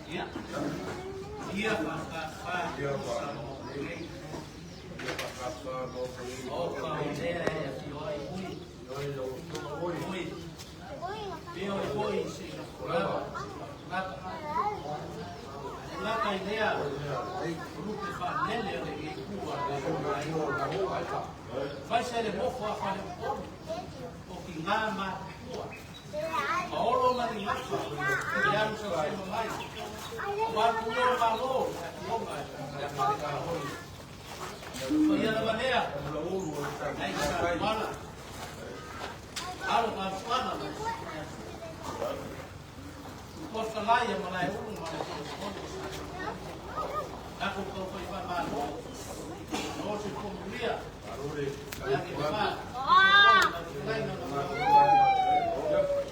Ia. Ia whakawha sa mo nei. O ka o lea e whio ai ui. Ui. Peo e hoi se na kurava. Ngata. Ngata i lea. Lupe whanele o le i kua le ai. Whai se le mofo a whale upolu. O ki ngā mātua. Paolo ma ni ngata. I alu sa se mai. O atu o malo. Ia ia whare ka hoi. O ia na manea. Ai sa mala. Alo ka suana mai. Kosta lai e malai ulu ma le tolo. Ako kau fai fa malo. No se komulia. Ia ke fa.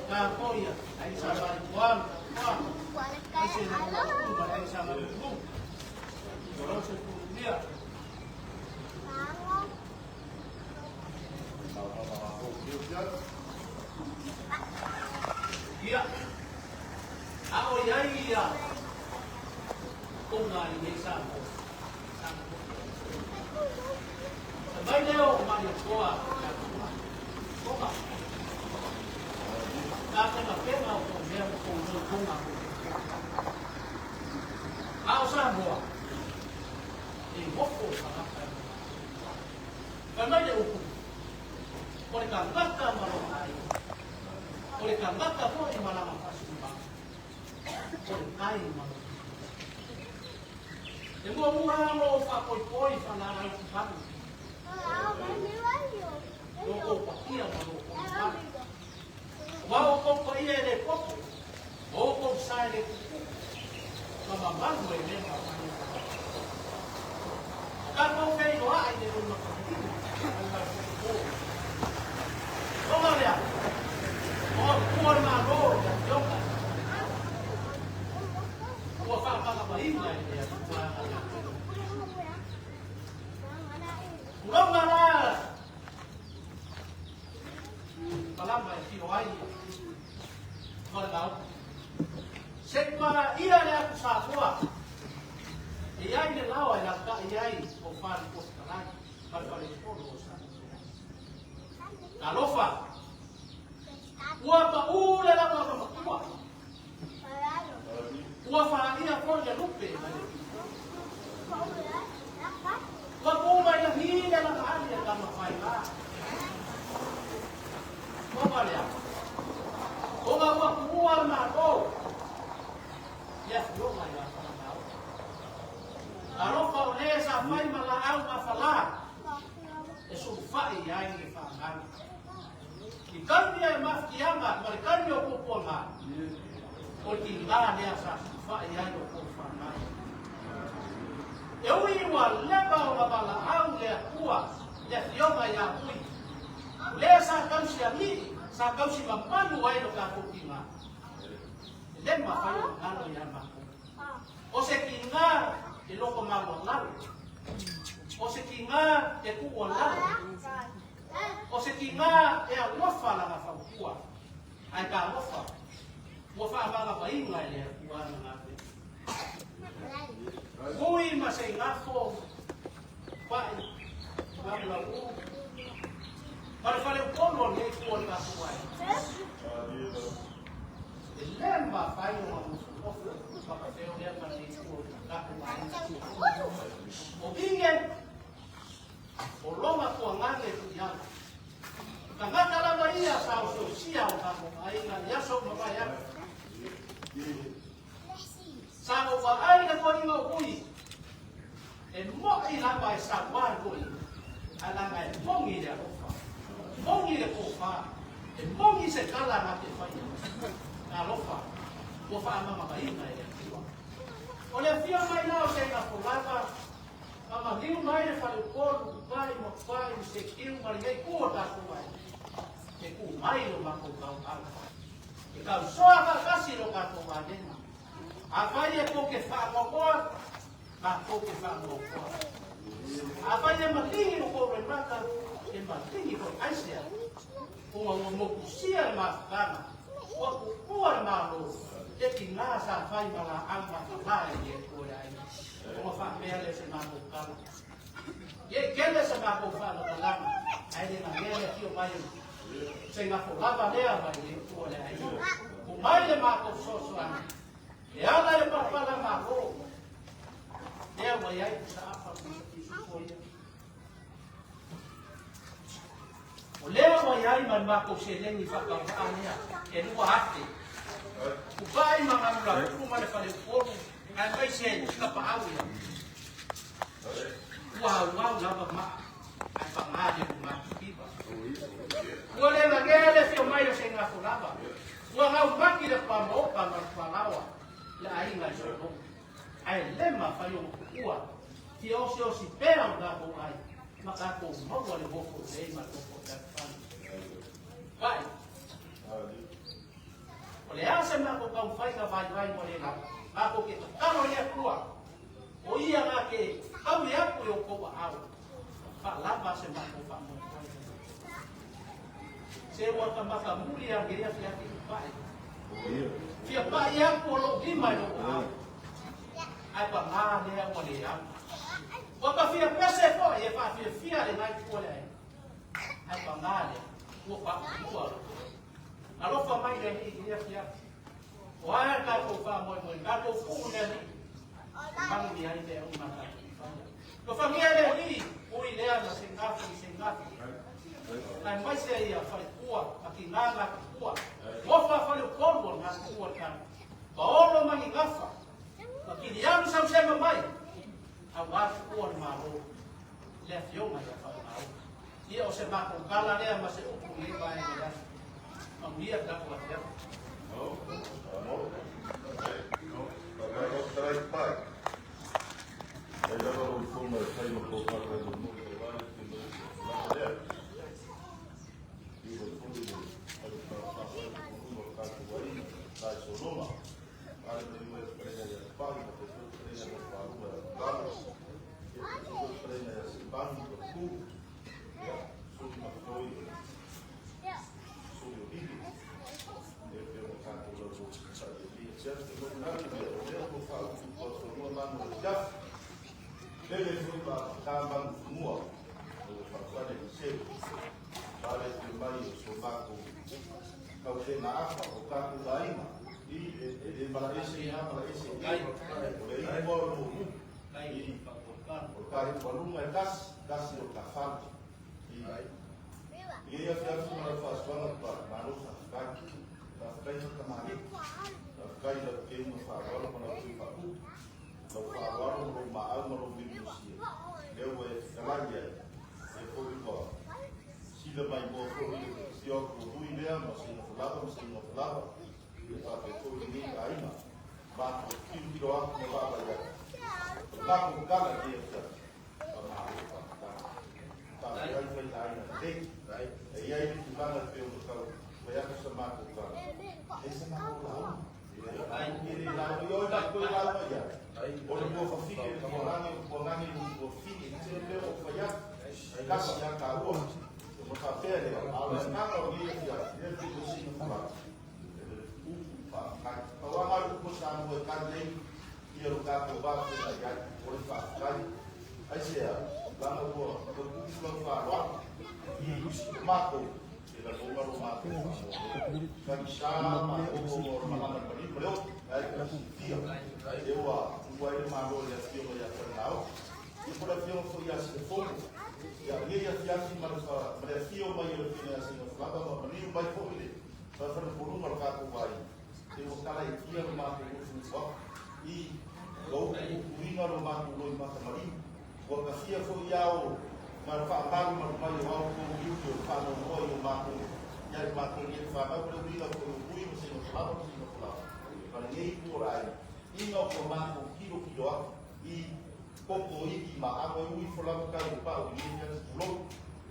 Ka koia. Ai sa mai kuan. Kuan. Ai se na kuan. Ai sa mai kuan. No se komulia. Ia. A o ia ia. Konga i nei sa mo. Sa mai leo o mari toa. Konga. Ka pena pena o ko mea mo kou no konga. A o sa moa. E moko ka ngata. Whai mai le upu. O le ka ngata ma ai. O le ka ngata po e malanga whasumba. O le kai ma lo E mua mua lo whakoi poi whanara au kuparu. Lo o pakia ma lo ko paru. Wa o kou pa ia e le popo. O kou sa e le kuku. Ma mamalu e le ma whai. Ka kou fei o ai le luna whakatino. Ai mai kuku. O ngā lea. O kua ngā rō ia te. Ua whaapanga mainga e lea kua ngā lea. Uraunga rā. Palama e whio ai. Wharekau. Se ma ia le aku sa toa. E ai le lawa e laka i ai o whare ko tarai. Whare whare tolo o sa. Alofa. Ua pa ule la pa pa. Ua whaia ko le lupe. Ua puma i la hile la ali e kama whai la. Ua lea. O ngā ua kuua le mātou. Ia whionga i a whanau. Alofa o le sa whai ma la au ma whala. E sulufai i ai le whanau. I kaumia e mawhitianga, ma le kaumia o pōpua ngā. O ki ngā lea sa sulufai i ai o kō whanau. E ui ua leva o la wala au lea kua, lea whionga i a hui. Lea sa kausi a mi, sa kausi mamalu ai lo kākou ki ngā. E le mawhai o ngalo i a mākou. O se ki ngā e loko maua lalo. O se ki ngā e kuua lalo. O se ki ngā e alofa langa whaukua. Ai ka alofa. Ua whaamanga painga e lea kua ana ngā te. Ui ma se ngafo pai ngā u. Whare whare upolo nei kua le kātou ai. E le mawhai o ngā mufu whakawheo lea ma nei kua kātou ai. O inge, o longa kua ngane tu ianga. Ka ngata lava ia sa o sosia o kātou ai ngā iaso ma vai atu. Sa o wa ai le koa inga o hui. E moi lava e sa wā koi. A langa e mongi le alofa. Mongi le kōwhā. E mongi se kala ngā te whai. Alofa. Ua whaamama mainga e le atua. O le whio mai lao se ngā polava. Mama liu mai le whare upolu, pai mo pai, se kiu mari hei kua tātou ai. E ku mai lo makou kaukau. E kausoa faatasi lo tatou alega. Afai e kou te faagoagoa, makou te faagoagoa. Afai e maligi lo kou loimata, e maligi foi. Aisea? Ona ua motusia le mafutaga, ua tuua le Malo, le tina sa fai ma laau mafala e le Atua i le aiga. Ona faapea lea o se matou tala. Ia i tele sa matou faamatalaga, ae le nanea le afio mai o se gafo lava lea mai le Atua le aiga. Tuu mai le matou fesoasoani, e ala i le palapala Malo, lea ua i ai pusa apa ma pusa piusupo ia. O lea ua i ai ma le matou seleni faatauvaa lea e 2,000. Tupai ma Galulapulu ma le Faleupolu aemaise Tapaau ia. Ua auau lava maa ae paga le lumatitiva. Ua le nanea le afio mai o se gafo lava. Ua gaumaki le tuamaota ma le tualaoa le aiga i Solomona. Ae le mafai ona tuua fia osiosi pea o tatou ai ma tatou maua le nofo lelei ma le nofo fealofani. Pai. O le a se matou taumafaiga vaivai ua le lava, matou te tatalo i le Atua, o Ia na te tauli atu i outou aao, faalava se matou faamoemoe. Se ua ta matamuli a lenei afiafi i pai. Fia pai atu o lou lima i lou aao, ae paga lea ua le au. Ua ta fia pese foi e faafiafia lena itu o le aiga, ae paga lea ua paulua lou leo. Alofa mai le Alii i lenei afiafi. O a le tatou faamoemoe, tatou tuu i le Alii, e manuia ai mea uma a tatou faia. Alofagia le Alii, ui lea na se gafi i se gafi. Aemaise ia faletua ma tina matutua, ofa faleupolu o le matutua le tala. Paolo ma ni gafa, ma kilialu sausema mai, aua tuua le Malo, le Afioga ia Falemau. Ia o se matou tala lea ma se upu i lenei vaega o le aso. Manuia le tatou afiafi.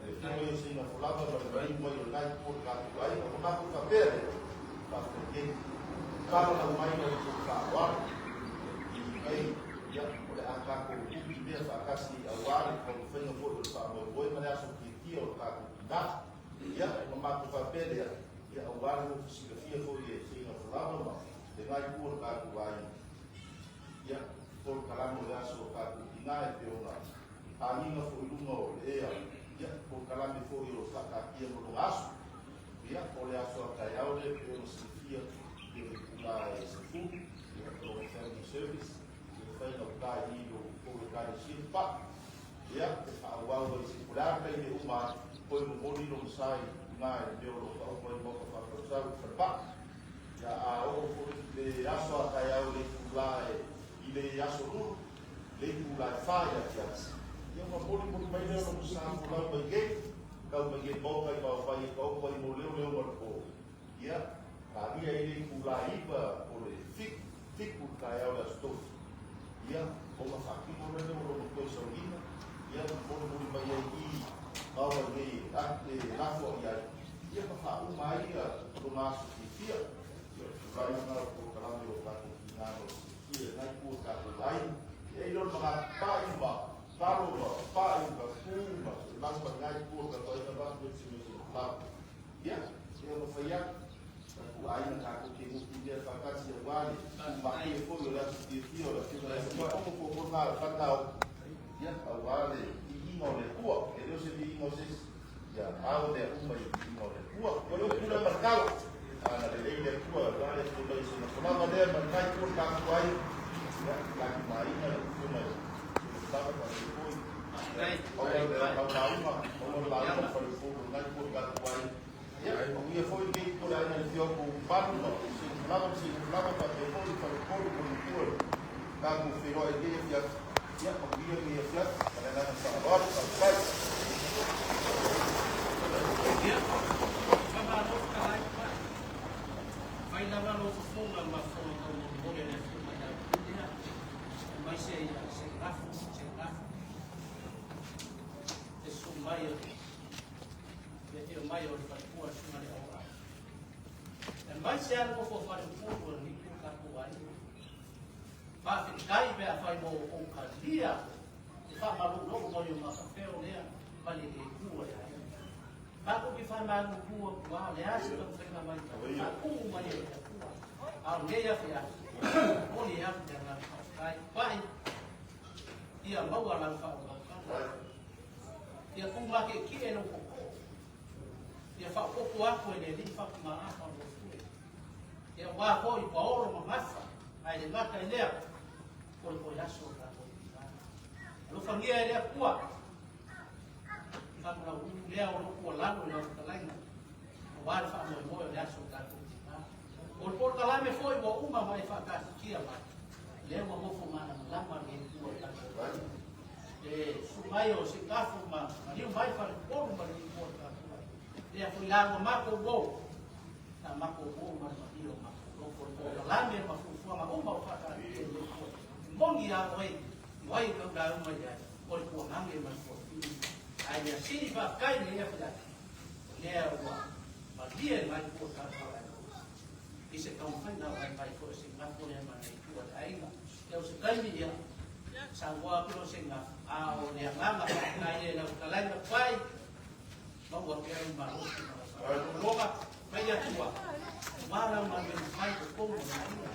Le afioga i o Seiga Folava ma le maliu mai o lena itu o le tatou aiga. Ona matou faapea lea, faafetai tele. Valalau mai la outou faaaloalo i nei, ia, o le a tatou utimea faatasi aua le taumafaiga foi o le faamoemoe ma le aso fiafia o le tatou tina. Ia, ona matou faapea lea, ia, aua le nofo silafia foi e Seiga Folava ma lena itu o le tatou aiga, ia, polokalame o le aso o tatou tina e pei ona agiga foi i luga o le ea, ia, polokalame foi o faataatia mo lona aso. Ia, o le aso a taeao lea e pei ona silafia i le itula e 10, ia, o lona family service, ia mafai ona uta i i lo outou ekalesia le pa'a. Ia, e faaauau ai se po o le a le taimi e uma ai, toe momoli lona sa i luga i le mea o lo o taoto ai le Maota Faatausau i Falepa'a. Ia, a oo foi i le aso a taeao i le itula e i le aso Lulu, le itula e 4 i le afiafi, ia ona molimoli mai lea o lona sa folau mai nei, tau mai nei Maota i Vaovai e taoto ai mo leoleo ma le po. Ia, talia ai le itula e 9 o le 7, 7 i le taeao o le aso Tofi. Ia, ona faatino lea o lona toe sauniga, ia, ma molimoli mai ai i Vaovai nei e lafo i ai, ia ma faauma ai lona aso fiafia. Ia, o le tulaga lena o le polokalame o tatou tina mo le silafia i lena itu o tatou aiga. Ia, i le manatu pai ma talo ma pai ma tu ma lau ma lena itu o tatou aiga vasu e se mea se lau. Ia, e ono fai atu, tatou aiga tatou te nutimea faatasi aua le tumatie foi o le aso fiafia o le afioga ia Tuitogo po o lona fata o, ia, aua le viiga o le Atua. E le o se viiga o se isi, ia ao mea uma i le viiga o le Atua. O le upu lea ma le tala, ana lelei le Atua, aua le afioga i se folava lea ma lena itu o le tatou aiga. Ia, tatou aiga le afioga i le folava faapea foi. Ia, aua le lau lauga, aua le lauga o faleupolu o lena itu o le tatou aiga. Ia, manuia foi lenei itu o le aiga i le afio atu o Palu ma Seiga Folava ma Seiga Folava faapea foi le faleupolu ma le matua i le tatou feiloai i lenei afiafi. Ia, manuia lenei afiafi ma le agaga faaaloalo. Faafetai. Ia, faamalo fetalai pai. Fai lava lou fofoga ma fofoga taumolimoli a le afioga ia Autulia, aemaise ia Segafu, Segafu, le susu mai o le afio mai o le faletua le susuga i le Aoao. Aemaise lava le nofo a faleupolu a lenei itu o tatou aiga. Faafetai pe afai ua outou talia le faamalolou mai o matafeo lea ma le le tua le aiga. Matou te faamalulu atu lava, o le a se taumafaiga mai faatumu mai e le Atua. A o lenei afiafi, momoli atu le agaga faafetai. Pai, ia maua lau faautautaga. Ia tumatietie lou tootoo. Ia faaopoopo atu e le Alii fatugaafa o lou fue. Ia aua foi paolo ma gafa, ae le gata i lea, o le toe aso o tatou tina. Alofagia e le Atua, faamalaulu lea o lou tuualalo i lau fetalaiga, aua le faamoemoe o le aso o tatou tina. O le polokalame foi ua uma ma e faataatitia mai, lea ua nofo malamalama le Atua i tatou aiga. E susu mai o Sikafu ma maliu mai Falepolu ma le Atua o tatou aiga. Lea foi la ua matou uo, sa matou uo ma le malie o matou loto, le polokalame ma fuafuaga uma o faataatitia i le Atua. E moni lava oe, o ai tau lauga i ai, o le tuagage ma le tuafili. Ae mea sili faafetai i lenei afiafi, o lea ua malie le Atua tatou aiga. I se taumafaiga vaivai foi o Seigafu lea ma le Atua le aiga. Ia o se taimi ia saunoa atu lea o Seigafu, a o le agaga faafetai lea i lau fetalaiga pai, maua pea lou malosi ma lau faamalologa mai le Atua, aua lau galuega fai i totonu o le aiga.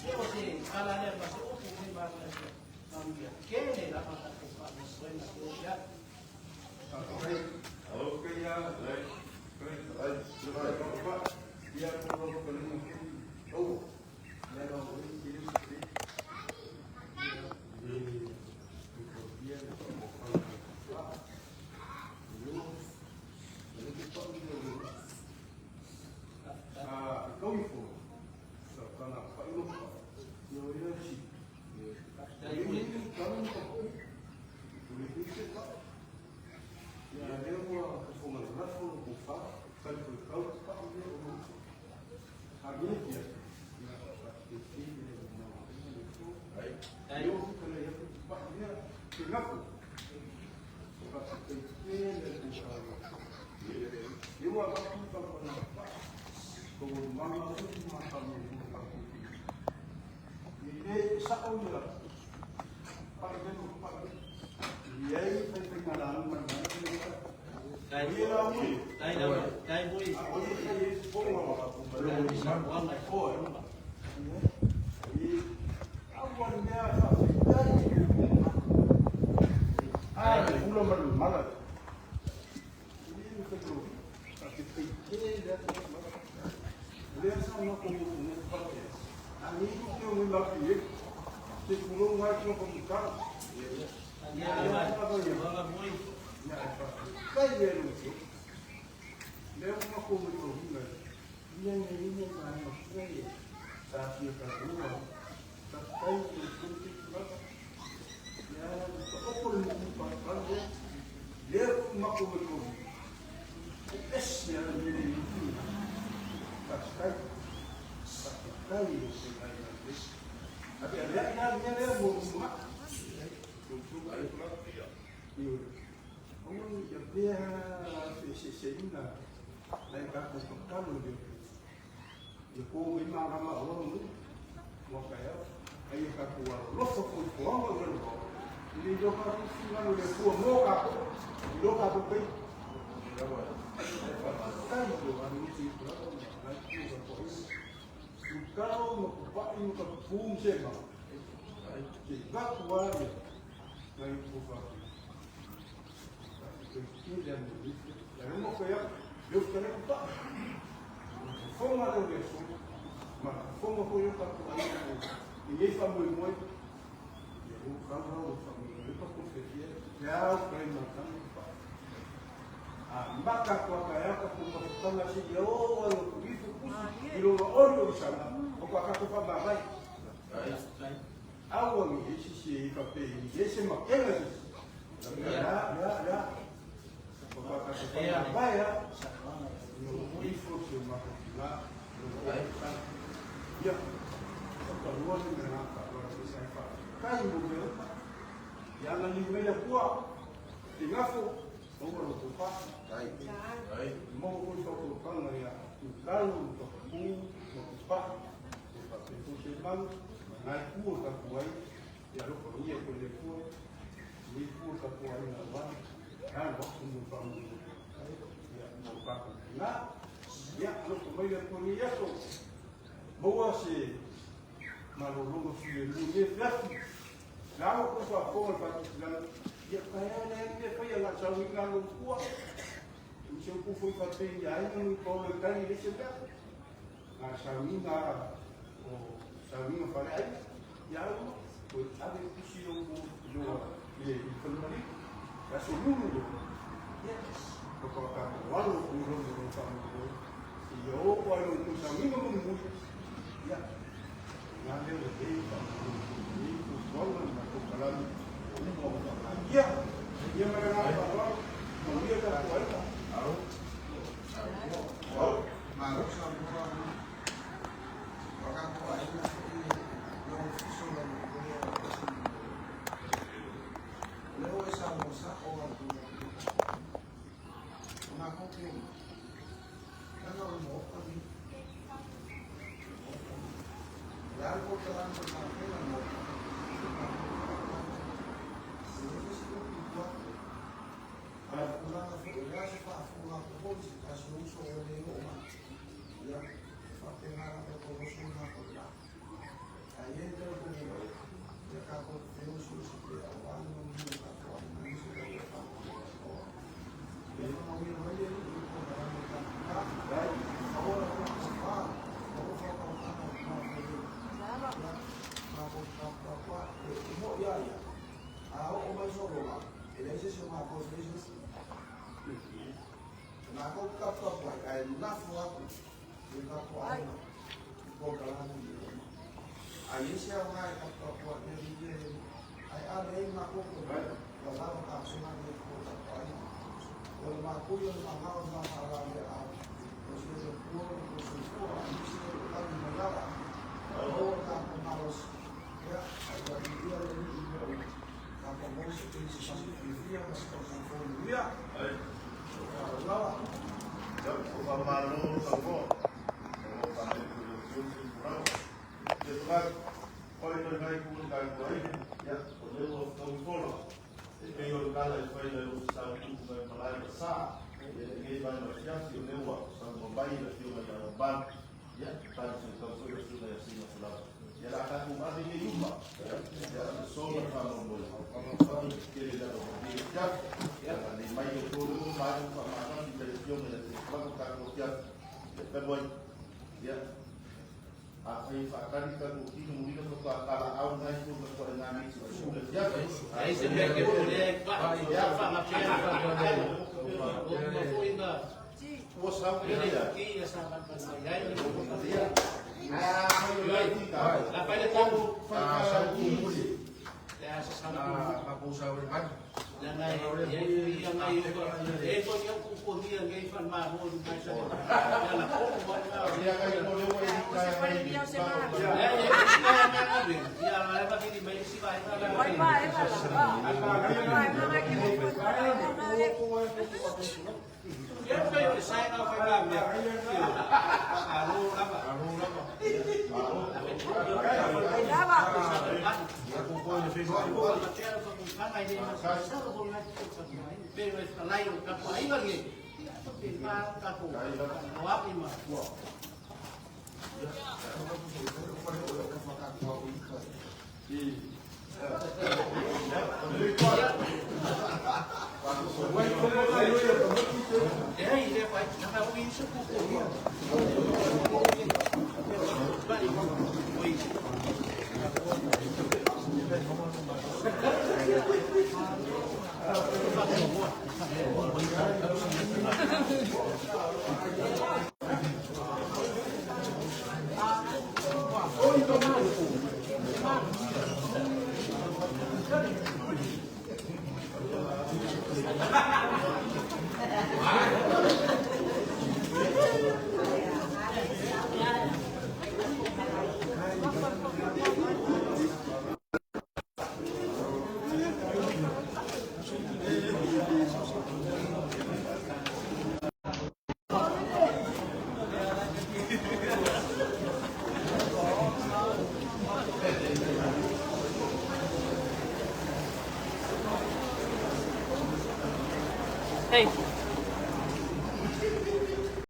Ia o se tala lea ma se upu i lenei vaega afiafi. Manuia tele lava tatou faamoemoega i lenei afiafi. Hey.